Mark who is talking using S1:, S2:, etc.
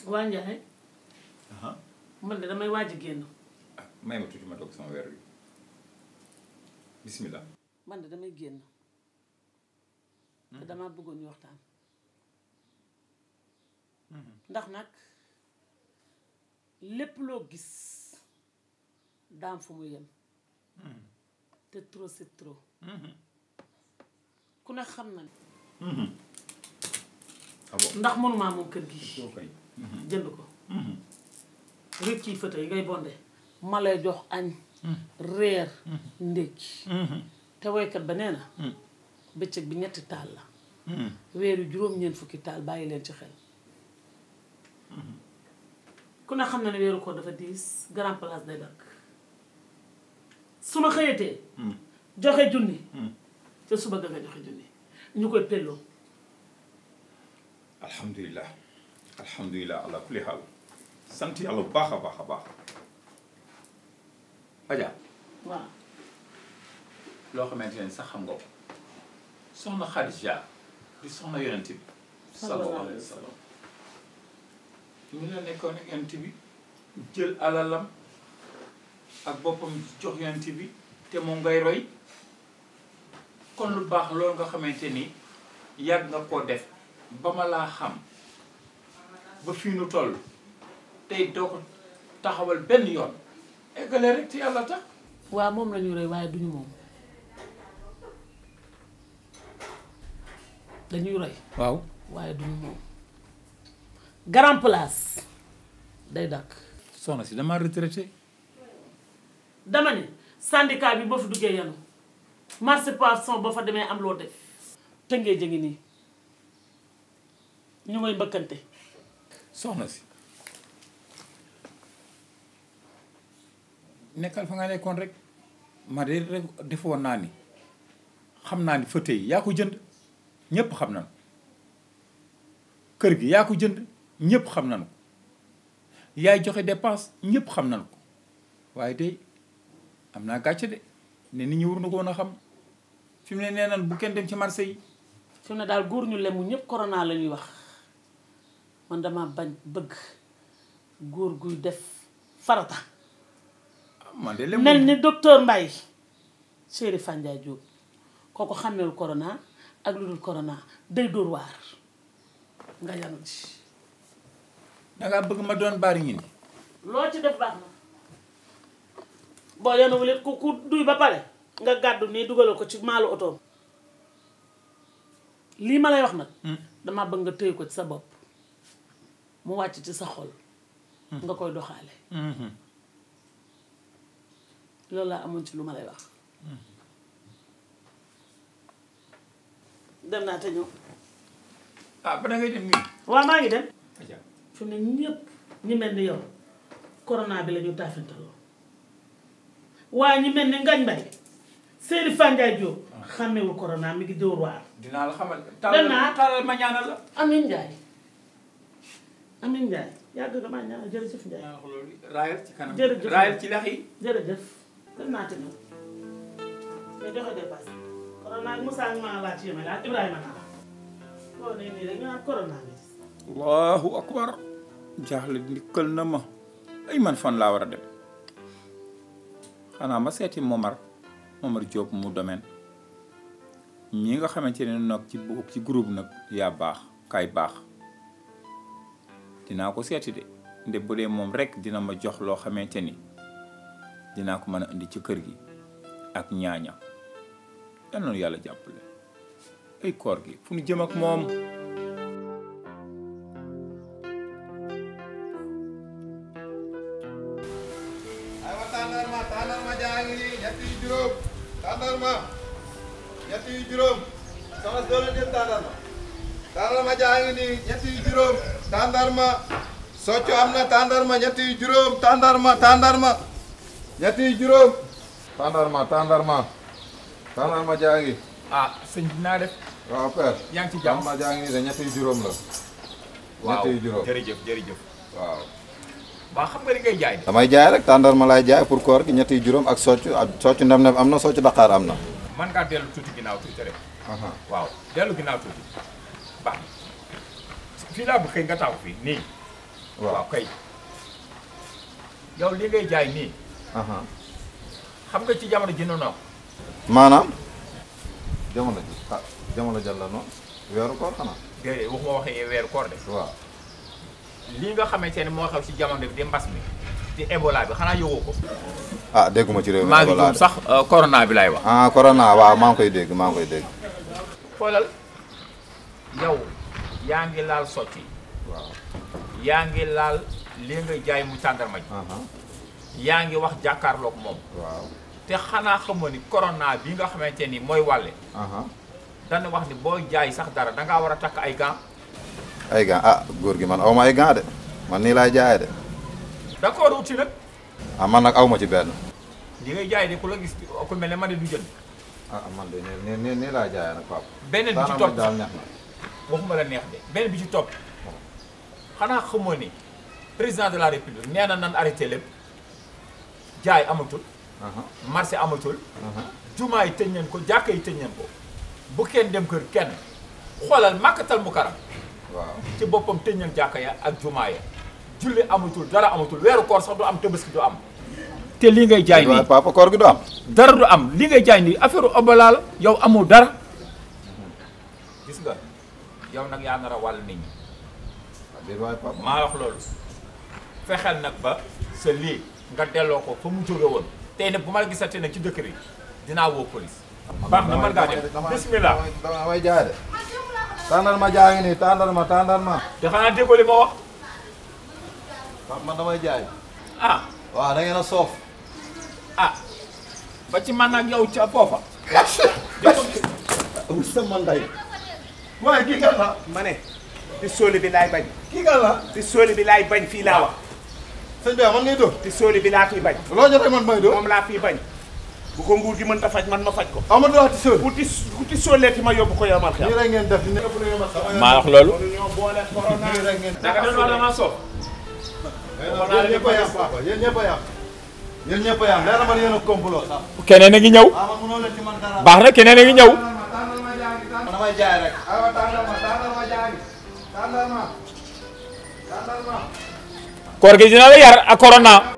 S1: waa Ndiaye.
S2: aha
S1: man de damay waaj a génn.
S2: ah may ma tuuti ma toog sama weer wi bismillah.
S1: man de damay génn. te damaa bëggoon ñu waxtaan. ndax nag lépp loo gis daam fu mu yem. te trop c'est trop. ku ne xam na ne.
S2: ah bon
S1: ndax mënumaa moom kër gi.
S2: soo koy.
S1: jënd ko. rëcc ci fëte yi ngay bonde. ma lay jox añ. reer. ndékki. te woykat ba nee na. bëccëg bi ñetti taal la. weeru juróom-ñeent fukki taal bàyyi leen ci xel. ku ne xam na ne weeru ko dafa diis grand place day dakk su ma xëyatee. joxe junni. te suba ga nga joxe junni ñu koy pelloo.
S2: alhamdulilah alhamdulilah ala kulli xaal sant yàlla bu baax a baax a baax. Adja.
S1: waaw.
S2: loo xamante ne sax xam nga ko soxna Xadija di soxna yonent bi sallallahu alayhi wa sallam ñu la nekkoon ak yonent bi jël alalam ak boppam jox yonent bi te moom ngay roy kon lu baax loolu nga xamante ni yàgg nga koo def ba ma laa xam ba fii nu toll tey doo ko taxawal benn yoon eggale rek ci yàlla tax.
S1: waaw moom la ñuy roy waaye duñu moom dañuy roy.
S2: waaw.
S1: waaye duñu moom. grand place day dakk.
S2: soxna si dama retraité.
S1: dama ne syndicat bi boo fi duggee yanu marché poisson boo fa demee am loo def. tëngee jëngi nii ñu ngay mbëkkante.
S2: soxna si nekkal fa nga nekkoon rek ma de rek defoon naa ni xam naa ni fauteuil yaa ko jënd ñépp xam nañu kër gi yaa ko jënd ñépp xam nañu ko yaay joxe dépense ñépp xam nañu ko waaye de am naa gàcce de ne nit ñi war na ko woon a xam fi mu ne nee nan bu kenn dem ci marché yi.
S1: fi mu ne daal góor ñu lemu ñépp corona la ñuy wax man dama bañ bëgg góor guy def farata.
S2: man de lemu
S1: mel ni docteur Mbaye Chéri Fandiaye Diop kooku xàmmewul corona ak lu dul corona day dóor waar nga yanu ci.
S2: dangaa bëgg ma doon bari ñi ni
S1: loo ci def baax na boo yanuwul it ku duy ba pare nga gàddu nii dugalal ko ci maalu otoom lii ma lay wax nag. dama bëgg nga téye ko ci sa bopp mu wàcc ci sa xol. nga koy doxaale. loolu laa amoon ci lu ma lay wax. dem naa te ñëw.
S2: ah ba da ngay dem nii.
S1: waaw maa ngi dem.
S2: Adja.
S1: fi mu ne ñëpp ñi mel ni yow corona bi la ñu taafantaloo waaye ñi mel ni Ngañ Mbay Chéri Fandiaye Diop xàmmewul corona mi ngi dóor waar.
S2: dinaa la xamal.
S1: dem naa
S2: taalal ma ñaanal la.
S1: Amin Ndiaye Amin Ndiaye yàgg nga maa ñaanal jërëjëf Ndiaye.
S2: ñaanal ko loolu raayal ci kanam.
S1: jërëjëf
S2: raayal ci lex yi.
S1: jërëjëf dem naa te ñëw nga joxe dépasse corona ak Moussa ak maa laa ci yemale ak Ibrahima naa boo nee nii rek ñu naan corona bi.
S2: allahu akbar jaaxle ndikkal na ma ay man fan laa war a dem xanaa ma seeti Momar Diop mu domaine ñi nga xamante ne nag ci groupe nag yaa baax kaay baax dinaa ko seeti de nde bu dee moom rek dina ma jox loo xamante ni dinaa ko mën a indi ci kër gi ak ñaaña yal na nu yàlla jàppale ay koor gi fu nu jëm ak moom.
S3: aywa tàndarma jaa ngi nii ñett yu juróom tàndarma ñett yu juróom soxna si doole jël tàndarma jaa ngi nii ñett yu juróom tàndarma soccu am na tàndarma ñett yu juróom tàndarma ñett yu juróom tàndarma jaa ngi
S2: ah sëñ bi naa def.
S3: waaw père
S2: yaa ngi ci jàmm
S3: tàndarma jaa ngi nii de ñett yu juróom la
S2: waaw
S3: ñett yu juróom
S2: jërëjëf
S3: waaw
S2: waa xam nga li ngay jaay de.
S3: damay jaay rek tàndarma laay jaay pour koor gi ñett yu juróom ak soccu ndem am na soccu daqaar am na
S2: man ngaa dellu tuuti ginnaaw tuuti rek. waaw dellu ginnaaw tuuti baax fii laa bëgg nga taw fii nii waaw kay yow li ngay jaay nii xam nga ci jamono ji noonu
S3: maanaam jamono ji jamono jàll la noonu weeru koor xanaa
S2: déedéet waxuma waxee weeru koor de
S3: waaw
S2: lii nga xamante ne moo xew ci jamono bi di mbas mi di Ebola bi xanaa yëgoo ko
S3: dégguma ci réew mi
S2: maa ngi juum sax corona bi laay wax
S3: corona waaw maa ngi koy dégg
S2: xoolal yow yaa ngi laal sotti
S3: waaw
S2: yaa ngi laal lii nga jaay mu tàndarma ji yaa ngi wax jàkkaarloog moom
S3: waaw
S2: te xanaa xamoo ni corona bi nga xamante ni mooy wàlle dana wax ni boo jaay sax dara dangaa war a takk ay gants
S3: góor gi man awma ay gants de man nii laay jaayee de
S2: da ko war a wuti nag
S3: man nag awma ci benn
S2: li ngay jaay de ku la gis ku mel ne man de du jënd
S3: man de nii laay jaayee nag papa
S2: beneen bi ci topp
S3: daal neex na
S2: waxuma la neex de beneen bi ci topp xanaa xamoo ni président de la république nee na nan arrêté lépp jaay amatul marché amatul jumaa yi tëj nañ ko jàkka yi tëj nañ ko bu kenn dem kër kenn xoolal màkkatal mu karam
S3: waaw
S2: ci boppam tëj nañ jàkka ya ak jumaa ya julli amatul dara amatul weeru koor sax du am tabaski du am te lii ngay jaay nii
S3: papa koor gi du am
S2: dara du am li ngay jaay nii affaire Ebola la yow amul dara gis nga yow nag yaa nar a wàll nit ñi maa wax loolu fexeel nag ba sa lii nga delloo ko fa mu jóge woon tey nag bu ma la gisatee nag ci dëkk bi dinaa woo police baax na mën ngaa dem bismillah
S3: damay jaay de tàndarma jaa ngi nii tàndarma
S2: te xanaa déggoo li ma wax
S3: man damay jaay
S2: waaw
S3: da ngeen a soof
S2: ba ci man ak yow ca foofa
S3: sama nday waaye kii kan la
S4: ma ne ti sóoli bi laay bañ
S3: kii kan la
S4: ti sóoli bi laay bañ fii laa wax
S3: sëñ bi man ngay dóor
S4: ti sóoli bi laa fii bañ
S3: loo jotee man may dóor
S4: moom laa fii bañ bu ko nguur gi mën ta faj man ma faj ko
S3: ama do ti sóol
S4: ku ti sóolee ti ma yóbbu ko yomal xew
S3: nii rek ngeen def ni ëpp na ngeen ma
S2: maa wax loolu
S4: ñoo boole corona
S3: nii rek ngeen
S2: danga doon wax dama soof
S3: yéen ñëpp a yam papa yéen ñëpp a yam leer na man yéen a complot sax
S2: keneen a ngi ñëw
S3: man mënoo leen ci man dara
S2: baax na keneen a ngi ñëw
S3: damay jaay rek
S2: koor gi dina la yar ak corona